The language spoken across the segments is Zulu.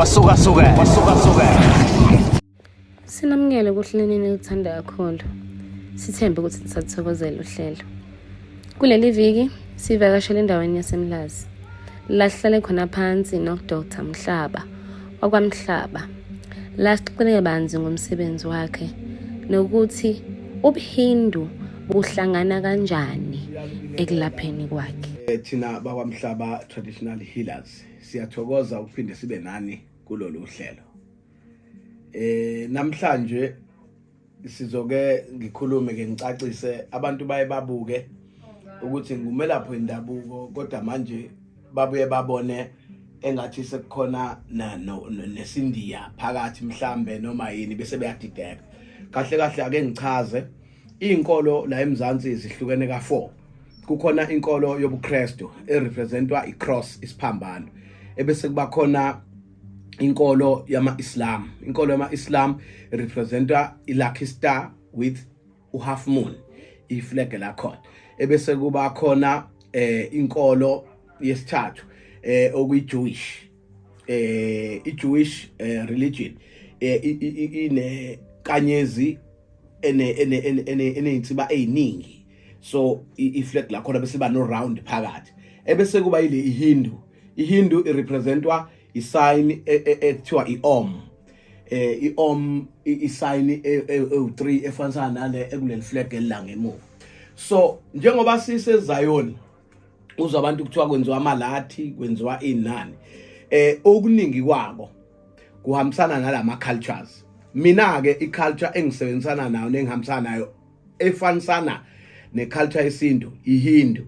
Wasuka suka, wasuka suka. Sinamukele kuhleleni enilithanda kakhulu. Sithembe ukuthi nisathokozela uhlelo. Kuleli viki sivakashele endaweni yaseMlazi. La sihlale khona phansi noDr Mhlaba wakwaMhlaba. La sixoxe banzi ngomsebenzi wakhe nokuthi ubuHindu buhlangana kanjani ekulapheni kwakhe. Thina bakwaMhlaba Traditional Healers siyathokoza ukuphinde sibe nani kulolu hlelo. Namhlanje sizoke ngikhulume ke ngicacise, abantu baye babuke ukuthi ngumelaphi wendabuko, kodwa manje babuye babone engathi sekukhona nesindiya phakathi mhlambe noma yini, bese beyadideka. Kahle kahle ake ngichaze, izinkolo la eMzansi zihlukene ka4. Kukhona inkolo yobuKristu erepresentwa icross, isiphambano, ebese kuba khona inkolo yama-Islam. Inkolo yama-Islam representwa i-lucky star with u-half moon, iflag lakhona. Ebese kuba khona inkolo yesithathu okuyi-Jewish, i-Jewish religion ine kanyezi ene ene ene eneyinsiba eziningi, so i-flag lakhona bese ba no round phakathi. Ebese kuba ile iHindu. IHindu irepresentwa isign ekuthiwa iOm, iOm, isign ewu3 efanisana nale ekuleli flag elanga emuva. So njengoba sise Zion, uzwa abantu kuthiwa kwenziwa amalathi, kwenziwa inani, okuningi kwako kuhambisana nalama cultures. Mina ke iculture engisebenzisana nayo nengihambisana nayo efanisana neculture yesintu iHindu,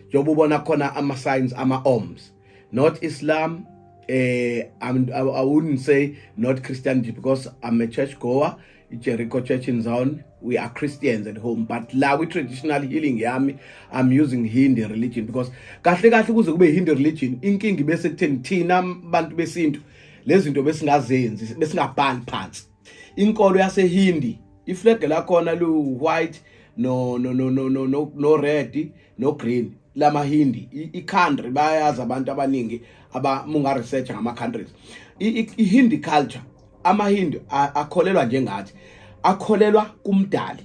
njengoba ubona khona ama signs, ama oms, not Islam. I wouldn't say not Christianity because I'm a church goer, Jericho Church in Zion. We are Christians at home, but la kwi traditional healing yami I'm using Hindu religion because kahle kahle kuze kube Hindu religion, inkingi bese kutheni thina bantu besintu lezi zinto besingazenzi, besingabhali phansi. Inkolo yaseHindi, iflag lakhona lu white no red no green lama Hindi. I country bayazi abantu abaningi aba munga research ngama countries. I Hindi culture, amaHindu akholelwa njengathi, akholelwa kumdali.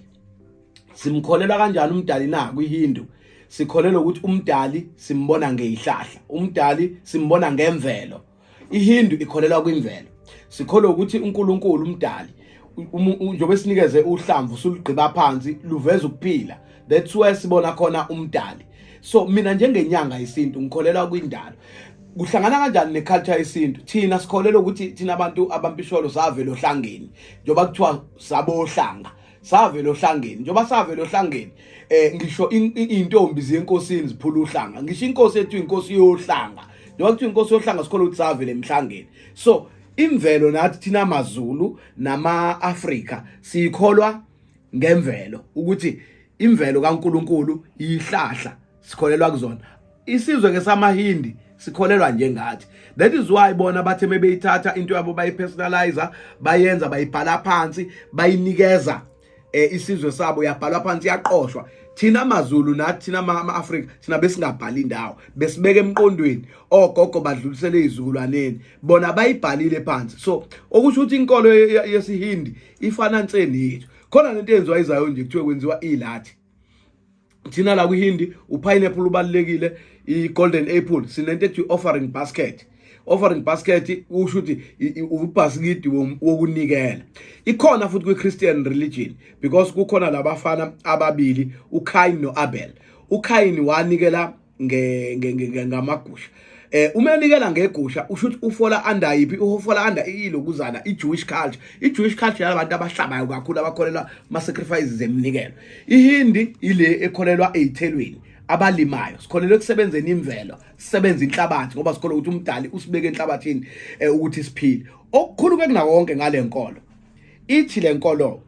Simkholelwa kanjani umdali na kwiHindu? Sikholelwa ukuthi umdali simbona ngezihlahla, umdali simbona ngemvelo. IHindu ikholelwa kwimvelo. Sikholwa ukuthi uNkulunkulu umdali njengoba sinikeze uhlamvu, sulugqiba phansi, luveza ukuphila. That's where sibona khona umdali. So mina njengenyanga yesintu ngikholelwa kwindalo. Kuhlangana kanjani neculture yesintu? Thina sikholelwa ukuthi thina abantu abampisholo savela ohlangeni, njengoba kuthiwa sabohlanga, savela ohlangeni. Njengoba savela ohlangeni, ngisho intombi ziyenkosini ziphula uhlanga, ngisho inkosi ethu inkosi yohlanga. Njengoba kuthiwa inkosi yohlanga, sikholwa ukuthi savela emhlangeni. So imvelo nathi thina amaZulu nama-Afrika siyikholwa ngemvelo, ukuthi imvelo kaNkuluNkulu ihlahla, sikholelwa kuzona. Isizwe ke samaHindi sikholelwa njengathi. That is why bona bathe mebeyithatha into yabo, bayipersonalize, bayenza, bayibhala phansi, bayinikeza isizwe sabo, yabhalwa phansi, yaqoshwa. Thina amaZulu nathi thina ama-Afrika, thina besingabhali indawo, besibeka emqondweni, ogogo badlulisele izizukulwaneni. Bona bayibhalile phansi. So okusho ukuthi inkolo yesiHindi ifana nseni yethu. Khona lento eyenziwa izayo nje, kuthiwe kwenziwa ilathi. Thina la kwiHindi upineapple ubalulekile, i-golden apple. Sinento ethi offering basket. Offering basket usho ukuthi ubhasikidi wokunikela. Ikhona futhi kwi-Christian religion because kukhona labafana ababili, uCain noAbel. uCain wanikela ngamagusha. Uma enikela ngegusha, usho ukuthi ufola under yiphi? Ufola under ilokuzana i-Jewish culture. I-Jewish culture yalabantu abahlabayo kakhulu, abakholelwa ama sacrifices eminikelo. IHindi ile ekholelwa ezithelweni, abalimayo. Sikholelwa ekusebenzeni imvelo, sisebenza inhlabathi ngoba sikholwa ukuthi umdali usibeke enhlabathini ukuthi siphile. Okukhulu ke kunako konke ngale nkolo, ithi le nkolo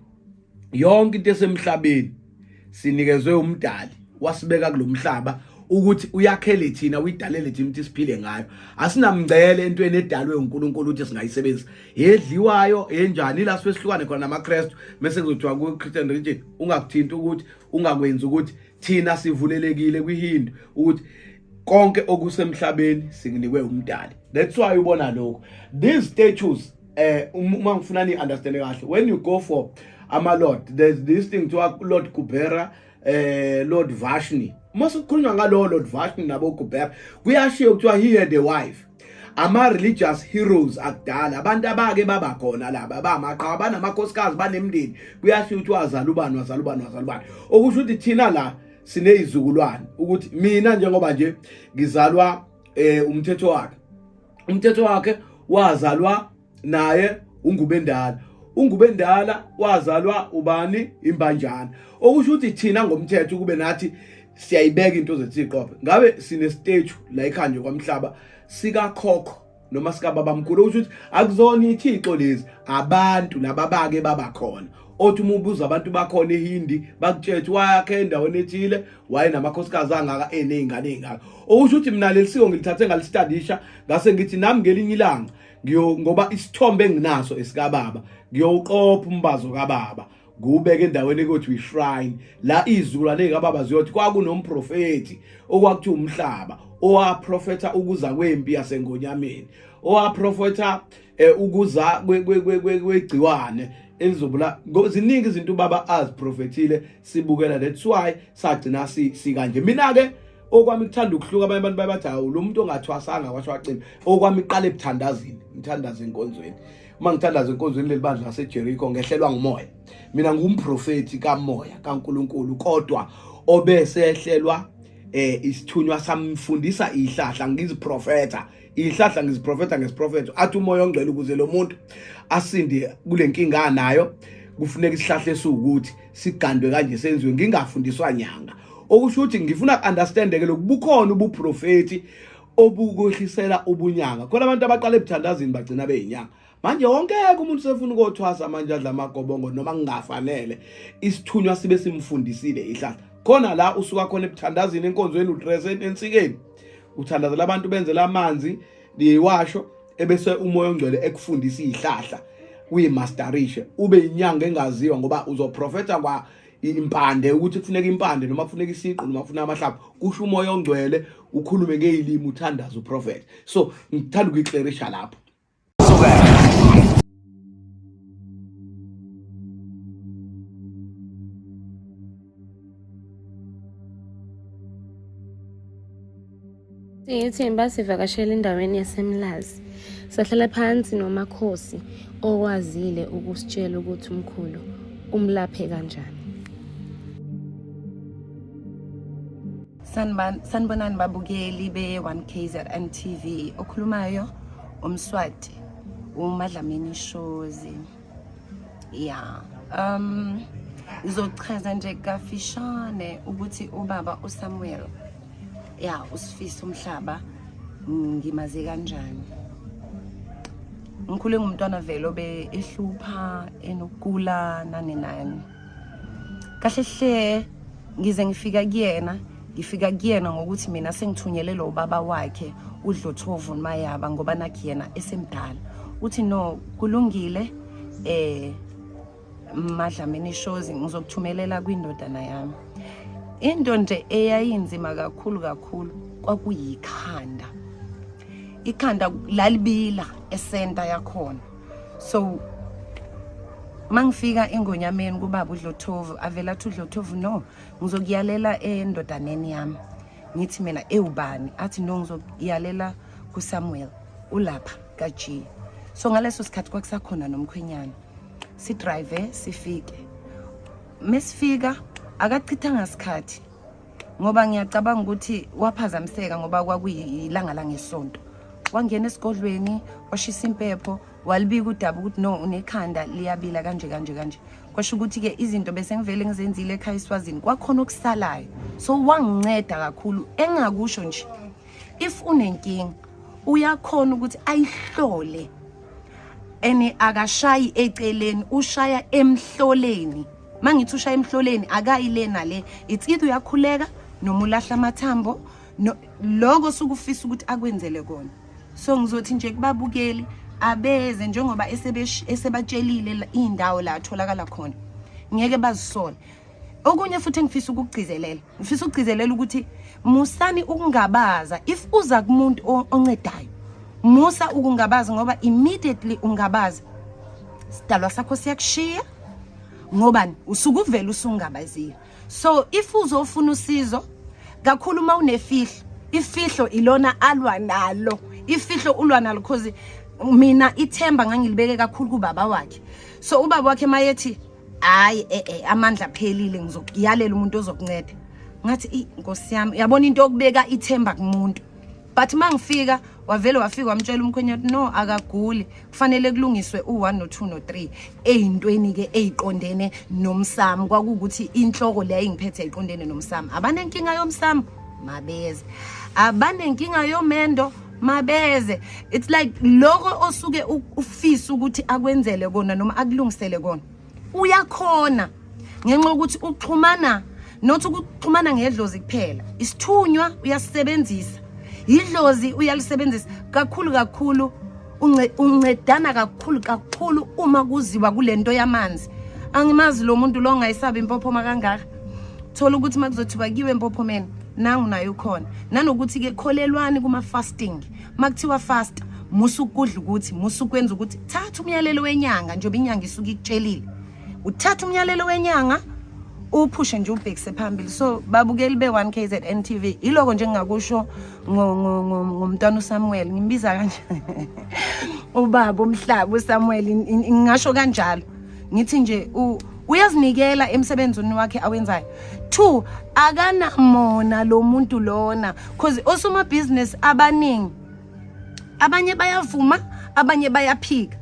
yonke into esemhlabeni sinikezwe umdali, wasibeka kulomhlaba ukuthi uyakhele thina, uyidalele thina ukuthi siphile ngayo. Asinamngcele entweni edalwe uNkulunkulu ukuthi singayisebenzisa, yedliwayo, yenjani. La sihlukane khona namaKristu, bese kuzothiwa ku Christian religion ungakuthinti ukuthi ungakwenzi ukuthi. Thina sivulelekile kwiHindu ukuthi Konke okusemhlabeni sikunikwe umdali. That's why ubona lokho, these statues, uma ngifuna ni understand kahle, when you go for ama lord, there's this thing to Lord Kubera, Lord Vashni. Mase kukhulunywa ngalo Lord Vashni nabo Kubera, kuyashiwo kuthiwa he had a wife. Ama religious heroes akudala, abantu abake baba khona laba bamaqhawe, banamakhosikazi, banemndeni, kuyashiwo ukuthi wazala ubani, wazala ubani, wazala ubani. Okusho ukuthi thina la sineyizukulwane, ukuthi mina njengoba nje ngizalwa umthetho wakhe, umthetho wakhe wazalwa naye uNgubendala, uNgubendala wazalwa ubani? Imbanjana. Okusho ukuthi thina ngomthetho kube nathi siyayibeka into zethu iqophe, ngabe sine statue la ekhanje kwamhlaba sikakhokho noma sikababamkhulu. Okusho ukuthi akuzona ithixo lezi, abantu laba bake baba khona, othi uma ubuza abantu bakhona eHindi bakutshela ukuthi wayakhe endaweni ethile, wayenamakhosikazi angaka, eney'ngane ey'ngaka. Okusho ukuthi mina leli siko ngilithathe ngalistadisha, ngase ngithi nami ngelinye ilanga ngiyo, ngoba isithombe enginaso esikababa, ngiyowuqopha umbazo kababa, ngiwubeke endaweni ekuthi uyi-shrine la izizukulwane ey'kababa ziyothi kwakunomprofethi okwakuthiwa umhlaba, owaprofetha ukuza kwempi yaseNgonyameni, owaprofetha ukuza kwegciwane elizobula. Ziningi izinto ubaba aziprofethile sibukela. That's why sagcina sikanje. Mina ke okwami kuthanda ukuhluka. Abanye abantu bayabathi, hawu, lo muntu ongathwasanga kwasho wacima. Okwami iqala ebuthandazini, ngithandaza enkonzweni. Uma ngithandaza enkonzweni leli bandla laseJericho, ngehlelwa ngumoya. Mina ngumprofeti kamoya kaNkuluNkulu, kodwa obese ehlelwa isithunywa samfundisa ihlahla. Ngiziprofetha ihlahla, ngiziprofetha ngesiprofetho, athi umoya ongcwele ukuze lo muntu asinde kule nkinga anayo kufuneka isihlahla esiwukuthi sigandwe kanje, senziwe, ngingafundiswa nyanga. Okusho ukuthi ngifuna understand ke lokhu, bukhona ubuprofeti obukwehlisela ubunyanga. Khona abantu abaqala ebuthandazini bagcina beyinyanga. Manje wonke umuntu sefuna ukothwasa manje, adla amagobongo noma kungafanele, isithunywa sibe simfundisile ihlahla. Khona la usuka khona ebuthandazini enkonzweni, udress ensikeni, uthandazela abantu, benzela amanzi liwasho, ebese umoya ongcwele ekufundisa izihlahla, uyimasterishe, ube inyanga engaziwa, ngoba uzoprofetha kwa impande ukuthi kufuneka impande noma kufuneka isiqu noma kufuneka amahlaba, kusho umoya ongcwele, ukhulume ngezilimi, uthandaze, uprofethe. So ngithanda ukuyiclearisha lapho. Siyithimba sivakashela endaweni yaseMlazi. Sahlala phansi nomakhosi okwazile ukusitshela ukuthi umkhulu umlaphe kanjani. Sanibonani babukeli be-1 KZN TV. Okhulumayo uMswati, uMadlamini Shozi. Yeah. Ngizochaza nje kafishane ukuthi ubaba uSamuel, ya, usifisa umhlaba, ngimaze kanjani. Ngikhule ngumntwana vele obe ehlupha, enokugula, nani nani. Kahle hle ngize ngifika kuyena, ngifika kuyena ngokuthi mina sengithunyelele ubaba wakhe uDlothovu Mayaba, ngoba nakhi yena esemdala. Uthi no, kulungile, Madlamini Shozi, ngizokuthumelela kwindodana yami. Into nje eyayinzima kakhulu kakhulu kwakuyikhanda. Ikhanda lalibila esenta yakhona. So mangifika engonyameni kubaba uDlothovu, avela athi uDlothovu, no, ngizokuyalela endodaneni yami. Ngithi mina, ewubani? Athi no, ngizokuyalela kuSamuel ulapha kaG. So ngaleso sikhathi kwakusakhona nomkhwenyana. Sidrive sifike, mesifika akachithanga sikhathi, ngoba ngiyacabanga ukuthi waphazamiseka ngoba kwakuyilanga langesonto. Wangena esigodlweni, washisa impepho, walibika udaba ukuthi no, unekhanda liyabila kanje kanje kanje. Kwasho ukuthi-ke izinto bese ngivele ngizenzile ekhaya eSwazini, kwakhona okusalayo. So wanginceda kakhulu. Engingakusho nje, if unenkinga uyakhona ukuthi ayihlole, and akashayi eceleni, ushaya emhloleni. Mangithi ushaya emhloleni, akayi le nale. It's either uyakhuleka noma ulahla amathambo, no, lokho sukufisa ukuthi akwenzele kona. So ngizothi nje kubabukeli, abeze njengoba esebatshelile iy'ndawo la atholakala khona, ngeke bazisole. Okunye futhi engifisa ukugcizelela, ngifisa ukugcizelela ukuthi Musani ukungabaza if uza kumuntu oncedayo, musa ukungabaza, ngoba immediately ungabaza sidalwa sakho siyakushiya, ngobani usuke uvela usungabazile. So if uzofuna usizo kakhulu uma unefihlo, ifihlo ilona alwa nalo, ifihlo ulwa nalo, cause mina ithemba ngangilibeke kakhulu kubaba wakhe. So ubaba wakhe mayethi hayi amandla aphelile, ngizokuyalela umuntu ozokunceda, ngathi i nkosi yami, yabona into yokubeka ithemba kumuntu. But mangifika wavele wafika wamtshela umkhwenyana no akaguli, kufanele kulungiswe u1 no2 no3 eyintweni ke eziqondene nomsamo. Kwakukuthi inhloko le ayingiphethe iqondene nomsamo. Abanenkinga yomsamo mabeze, abanenkinga yomendo mabeze. It's like lokho osuke ufisa ukuthi akwenzele kona noma akulungisele kona uyakhona, ngenxa yokuthi uxhumana, not ukuxhumana ngedlozi kuphela, isithunywa uyasebenzisa, idlozi uyalisebenzisa kakhulu kakhulu, uncedana kakhulu kakhulu uma kuziwa kulento yamanzi. Angimazi lo muntu lo ongayisabi impophoma kangaka. Thola ukuthi makuzothiwa kiwe empophomeni, nangu naye ukhona. Nanokuthi ke kholelwani kuma fasting, makuthiwa fast, musa ukudla ukuthi, musa ukwenza ukuthi, thatha umyalelo wenyanga njengoba inyanga isuke ikutshelile, uthatha umyalelo wenyanga uphushe nje ubhekise phambili. So babukeli be-1 KZN TV, iloko nje ngingakusho ngomntwana uSamuel, ngimbiza kanje ubaba umhlaba uSamuel, ngingasho kanjalo ngithi nje uyazinikela emsebenzini wakhe awenzayo. Two, akanamona lo muntu lona, cause osomabhizinisi abaningi abanye bayavuma, abanye bayaphika.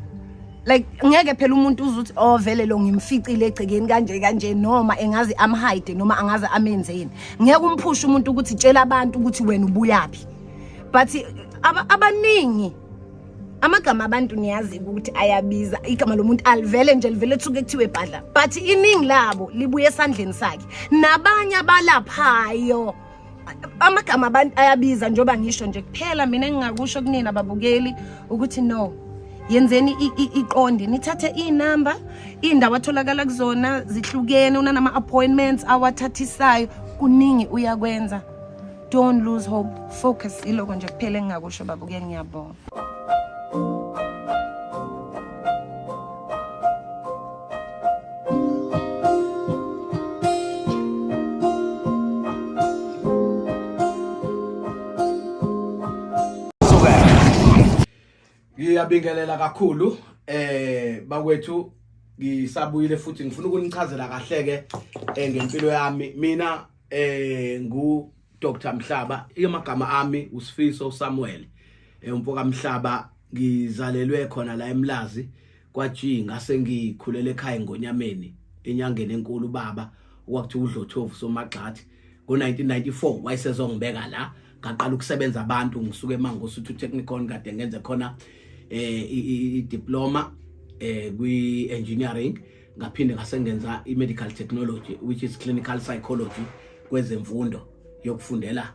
Like ngeke phela umuntu uzuthi oh vele lo ngimficile egcekeni kanje kanje, noma engaze amhide noma angaze amenzeni, ngeke umphushe umuntu ukuthi tshela abantu ukuthi wena ubuyaphi. But abaningi amagama abantu niyazi ukuthi ayabiza, igama lomuntu alivele nje livele thuke kuthiwe bhadla, but iningi labo libuye esandleni sakhe nabanye abalaphayo. Amagama abantu ayabiza njengoba ngisho nje kuphela. Mina engingakusho kunina babukeli ukuthi no, yenzeni iqonde, nithathe iy'namba, iy'ndawo atholakala kuzona zihlukene, unanama-appointments awathathisayo, kuningi uyakwenza. Don't lose hope, focus. Iloko nje kuphela engingakusho babukeli, ngiyabonga. Ngiyabingelela kakhulu bakwethu, ngisabuyile futhi ngifuna ukunichazela kahle ke ngempilo yami. Mina ngu Dr Mhlaba, amagama ami uSifiso Samuel, umfoka Mhlaba. Ngizalelwe khona la eMlazi kwaG, ngase ngikhulele ekhaya eNgonyameni enyangeni enkulu. Baba okwakuthiwa uDlothovu Somagxathi, ngo-1994 wayesezongibeka la, ngaqala ukusebenza abantu ngisuke eMangosuthu Technikon, kade ngenze khona i-diploma kwi engineering, ngaphinde ngasengenza i-medical technology, which is clinical psychology, kwezemfundo yokufundela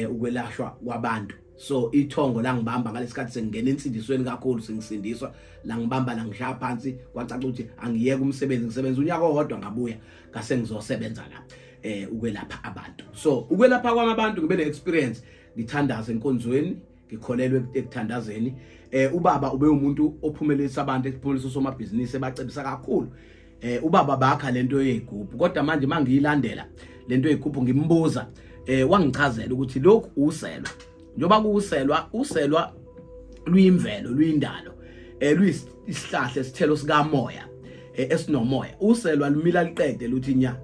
ukwelashwa kwabantu. So ithongo langibamba ngalesikhathi sengingena ensindisweni kakhulu, sengisindiswa, langibamba langishaya phansi, kwacaca ukuthi angiyeke umsebenzi. Ngisebenza unyaka owodwa, ngabuya ngase ngizosebenza la ukwelapha abantu. So ukwelapha kwami abantu, ngibe ne-experience, ngithandaza enkonzweni, ngikholelwe ekuthandazeni. Ubaba ube umuntu ophumelelisa abantu, ephumelelisa osomabhizinisi, ebacebisa kakhulu. Ubaba bakha lento yeyigubhu, kodwa manje mangiyilandela lento yeyigubhu, ngimbuza, wangichazela ukuthi lokhu uselwa, njengoba kuwuselwa, uselwa luyimvelo, luyindalo, luyisihlahla, esithelo sikamoya, esinomoya. Uselwa lumila liqede luthi nya,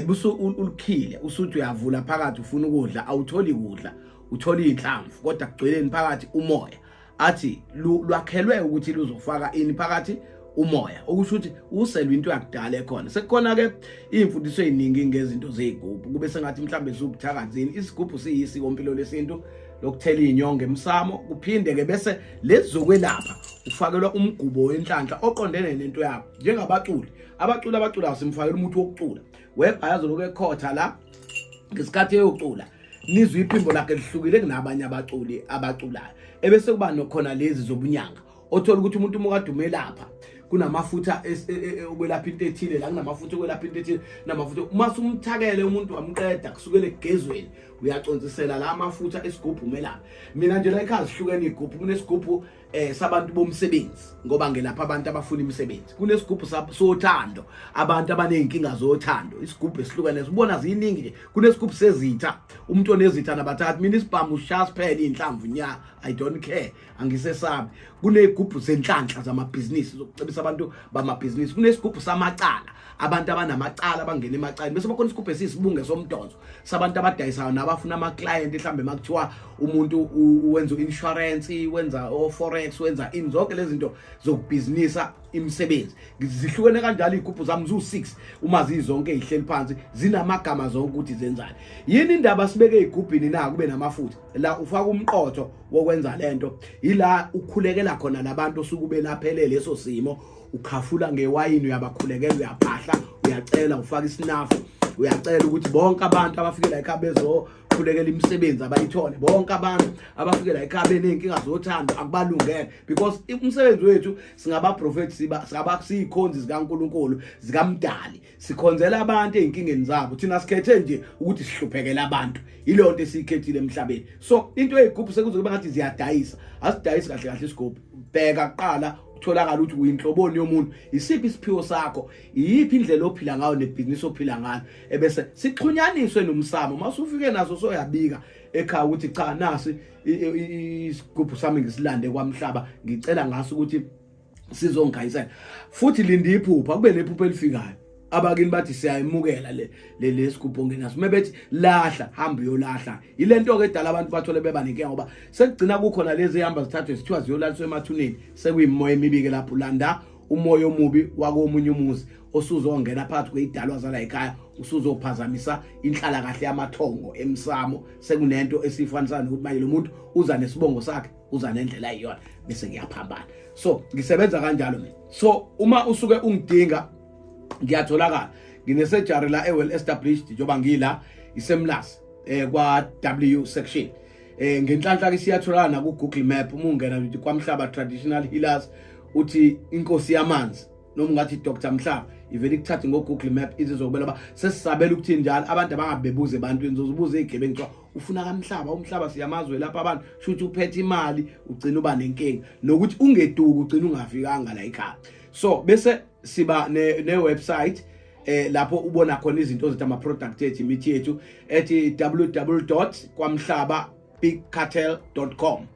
busu ulukhile, usuthi uyavula phakathi ufuna ukudla, awutholi kudla, uthola inhlamvu, kodwa kugcweleni phakathi? Umoya. Athi lwakhelwe ukuthi luzofaka ini phakathi? Umoya. Okusho ukuthi uselwa into yakudala ekhona. Sekukhona ke iy'mfundiso ey'ningi ngezinto zey'gubhu, kube sengathi mhlawumbe ziwubuthakathini. Isigubhu siyisiko mpilo lesintu lokuthela iy'nyongo emsamo, kuphinde ke bese lezi zokwelapha ufakelwa umgubo wenhlanhla oqondene nento yakho. Njengabaculi, abaculi abaculayo simfakela umuthi wokucula, webhayazo lokhu ekhotha la ngesikhathi eyocula, nizwe iphimbo lakhe lihlukile kunabanye abaculi abaculayo. Ebese kuba nokhona lezi zobunyanga, othola ukuthi umuntu uma kade umelapha, kunamafutha okwelapha into ethile la, kunamafutha okwelapha into ethile, namafutha uma sumthakele umuntu wamqeda kusukela ekugezweni. Uyaconsisela la amafutha esigubhu umelaphi. Mina nje la ekhaya zihlukene igubhu, kunesigubhu sabantu bomsebenzi ngoba ngelapha abantu abafuna imisebenzi, kunesigubhu sothando, abantu abaney'nkinga zothando, isigubhu esihlukene sibona ziningi nje. Kunesigubhu sezitha, umuntu onezitha nabathathu. Mina isibhamu sishaya siphele iy'nhlamvu nya, I don't care, angisesabi. Kuney'gubhu zenhlanhla zamabhizinisi, zokucebisa abantu bamabhizinisi. Kunesigubhu samacala, abantu abanamacala abangena emacaleni. Bese bakhona isigubhu esiyisibunge somdonso sabantu abadayisayo nabafuna ama-client, mhlawumbe uma kuthiwa umuntu wenza u-insurance, wenza o-forex, wenza ini, zonke lezi zinto zokubhizinisa imisebenzi. Zihlukene kanjalo iy'gubhu zami ziwu-6 uma zizonke ey'hleli phansi, zinamagama zonke ukuthi zenzani. Yini indaba sibeke ey'gubhini na kube namafutha la? Ufaka umqotho wokwenza lento, yila ukhulekela khona labantu osuke ubelaphele leso simo. Ukhafula ngewayini, uyabakhulekela, uyaphahla, uyacela, ufaka isinafu, uyacela ukuthi bonke abantu abafike la ekhaya bezokhulekela imisebenzi abayithole, bonke abantu abafike la ekhaya beney'nkinga zothando akubalungele, because umsebenzi wethu singabaprofethi, singaba siyikhonzi zikaNkulunkulu, zikamdali, sikhonzela abantu ey'nkingeni zabo. Thina sikhethe nje ukuthi sihluphekele abantu, yileyo nto esiyikhethile emhlabeni. So into ey'gubhu sekuze kube ngathi ziyadayisa, asidayisi kahle kahle isigubhu. Bheka kuqala kutholakala ukuthi uyinhloboni yomuntu, isiphi isiphiwo sakho, iyiphi indlela ophila ngayo nebhizinisi ophila ngayo, ebese sixhunyaniswe nomsamo. Uma usufike naso soyabika ekhaya ukuthi cha, nasi isigubhu sami ngisilande kwamhlaba, ngicela ngaso ukuthi sizongigayisela. Futhi linda iphupha, kube nephupho elifikayo, abakini bathi siyayimukela le lesigubhu ongenaso. Uma bethi lahla, hamba uyolahla. Ile nto ke edala abantu bathole beba nenkinga, ngoba sekugcina kukhona lezi ehamba zithathwe zithiwa ziyolaliswa emathuneni, sekuyimoya emibi-ke lapho. Ulanda umoya omubi wakomunye umuzi osuzongena phakathi kweyidalwa zala ekhaya, usuzophazamisa inhlalakahle yamathongo emsamo. Sekunento esiyifanisana nokuthi manje lo muntu uza nesibongo sakhe, uza nendlela ayiyona, bese kuyaphambana. So ngisebenza kanjalo mina. So uma usuke ungidinga, ngiyatholakala, ngine-surgery la e-well established, njengoba ngila iseMlazi kwa W section. Ngenhlanhla ke siyatholakala na ku Google Map. Uma ungena uthi Kwamhlaba Traditional Healers, uthi inkosi yamanzi, noma ungathi Dr Mhlaba, ivele ikuthathe ngo Google Map, izizokubela ba sesisabela ukuthini njalo. Abantu abangabebuze ebantwini, uzobuza ezigebengu kuthiwa ufuna kamhlaba, umhlaba siyamazwe lapha abantu, shuthi uphethe imali, ugcina uba nenkinga nokuthi ungeduki, ugcina ungafikanga la ekhaya. So bese siba ne website lapho ubona khona izinto zethu, ama product ethu, imithi yethu, ethi www.kwamhlababigcartel.com,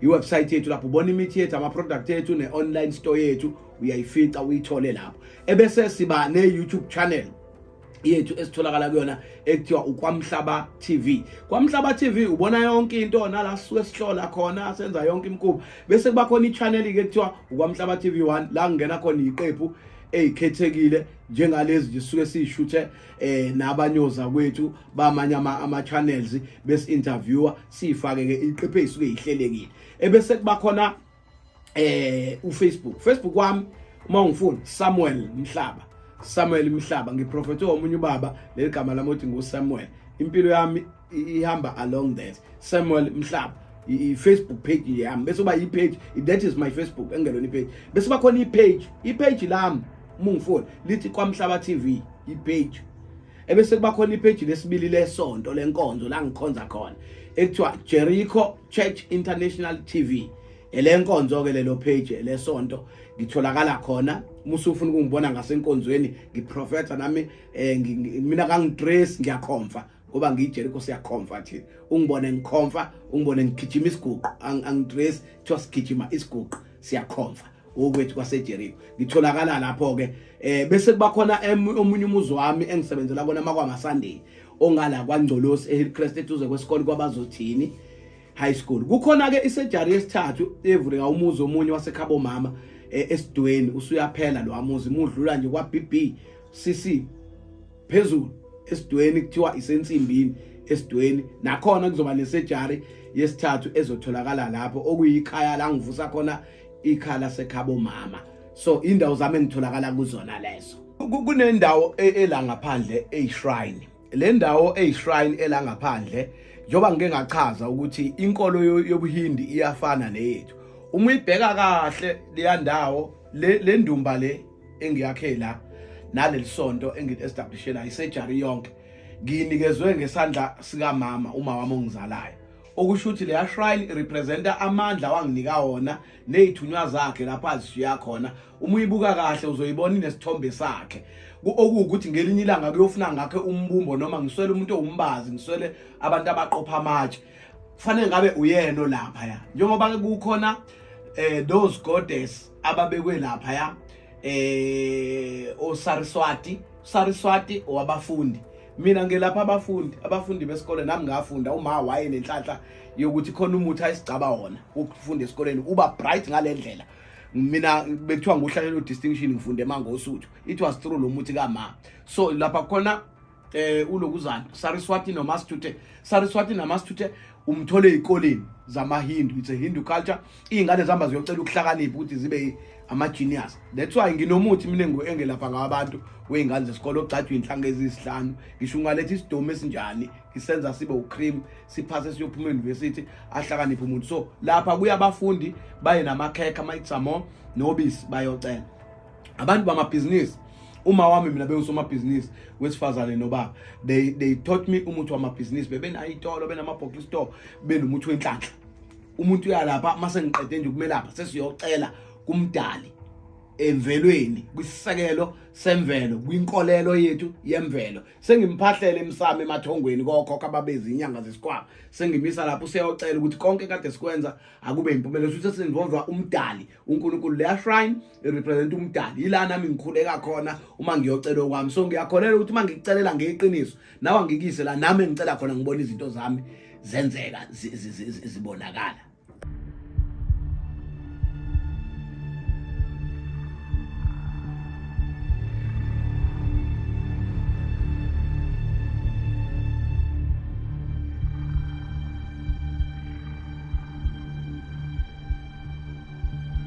i-website yethu. Lapho ubona imithi yethu, ama product ethu, ne-online store yethu uyayifica, uyithole lapho. Ebese siba ne-YouTube channel yethu esitholakala kuyona ekuthiwa uKwamhlaba TV. Kwamhlaba TV ubona yonke into, nala sisuke sihlola khona, senza yonke imikhuba. Bese kuba khona i-channel ke ekuthiwa uKwamhlaba TV 1, la ngena khona iqephu ezikhethekile njengalezi nje sisuke siyishuthe nabanyoza kwethu bamanye ama channels, bese interviewer, sifake ke iqephu ezisuke ihlelekile. Ebese kuba khona uFacebook, Facebook wami uma ungifuna, Samuel Mhlaba, Samuel Mhlaba. Ngiprofethe omunye ubaba leli gama lami uthi nguSamuel, impilo yami ihamba along that. Samuel Mhlaba i-Facebook page yami, bese uba i-page, that is my Facebook, engelona i-page. Bese bakhona i-page lami uma ungifuna lithi Kwamhlaba TV i-page. Ebese kuba khona i-page lesibili lesonto lenkonzo la ngikhonza khona ekuthiwa Jericho Church International TV, elenkonzo ke lelo page lesonto, ngitholakala khona. Uma usufuna ukungibona ngasenkonzweni ngiprofetha nami, mina kangidress, ngiyakhomfa ngoba ngiyiJericho, siyakhomfa thina. Ungibone ngikhomfa, ungibone ngigijima isiguqo, angidress, kuthiwa sigijima isiguqo, siyakhomfa okwethu kwaseJericho. Ngitholakala lapho ke. Bese kuba khona omunye umuzi wami engisebenzela kona makwama Sunday, ongala kwaNgcolosi eHillcrest, eduze kwesikole kwabazothini high school. Kukhona ke i-surgery yesithathu evuleka umuzi omunye wasekhabo mama esidweni, usuyaphela lo amuzi, mudlula nje kwa BB CC phezulu esidweni, kuthiwa isensimbini esidweni. Nakhona kuzoba ne-surgery yesithathu ezotholakala lapho, okuyikhaya la ngivusa khona, ikhaya lasekhabo mama. So indawo zami engitholakala kuzona lezo. Kunendawo ela ngaphandle eyishrine, le ndawo eyishrine ela ngaphandle, njengoba ngike ngachaza ukuthi inkolo yobuHindi iyafana neyethu. Uma uyibheka kahle leya ndawo, le ndumba le engiyakhe la naleli sonto engili-establishela, i-surgery yonke. Nginikezwe ngesandla sikamama, uma wami ongizalayo, okusho ukuthi leya shrine representa amandla wanginika wona nezithunywa zakhe lapho azishiya khona. Uma uyibuka kahle uzoyibona inesithombe sakhe, okuwukuthi ngelinye ilanga kuyofuna ngakhe umbumbo noma ngiswele umuntu owumbazi, ngiswele abantu abaqopha amatshe, kufanele ngabe uyena olapha ya, njengoba ke kukhona those goddess ababekwe lapha ya, oSariswati. Sariswati owabafundi, mina ngelapha abafundi besikole, nami ngafunda. Uma waye nenhlanhla yokuthi khona umuthi ayisigcaba wona ukufunda esikoleni, uba bright ngalendlela. Mina bekuthiwa nguhlalelo distinction, ngifunde eMangosuthu. It was through lo muthi kama. So lapha khona ulokuzana Saraswati noMasithuthe, Saraswati naMasithuthe umthole ezikoleni zamaHindu. It's a Hindu culture. Izingane zihamba ziyocela ukuhlakanipha ukuthi zibe ama genius. That's why nginomuthi mina engelapha ngabantu wey'ngane zesikole, ogcajwa iy'nhlanga eziyisihlanu. Ngisho ungaletha isidomu esinjani, ngisenza sibe ucream, siphase, siyophuma e-university, ahlakaniphe umuntu. So lapha kuya abafundi, baye namakhekhe, ama-itsamo nobisi, bayocela. Abantu bamabhizinisi, uma wami mina bewusomabhizinisi wesifazane nobaba, they taught me umuthi wamabhizinisi. Bebenayo itolo, benama-bottle store, benomuthi wenhlanhla. Umuntu uyalapha, mase ngiqede nje ukumelapha, sesiyocela kumdali emvelweni, kwisisekelo semvelo, kwinkolelo yethu yemvelo. Sengimphahlele emsamo emathongweni kokhokho ababezi inyanga zesikwama, sengimisa lapho, useyocela ukuthi konke kade sikwenza akube impumelelo, futhi sesinvolva umdali, uNkulunkulu. Leya shrine irepresent umdali, yila nami ngikhuleka khona uma ngiyocela okwami. So ngiyakholelwa ukuthi uma ngikucelela ngeqiniso, nawe angikise la nami engicela khona, ngibona izinto zami zenzeka, zibonakala.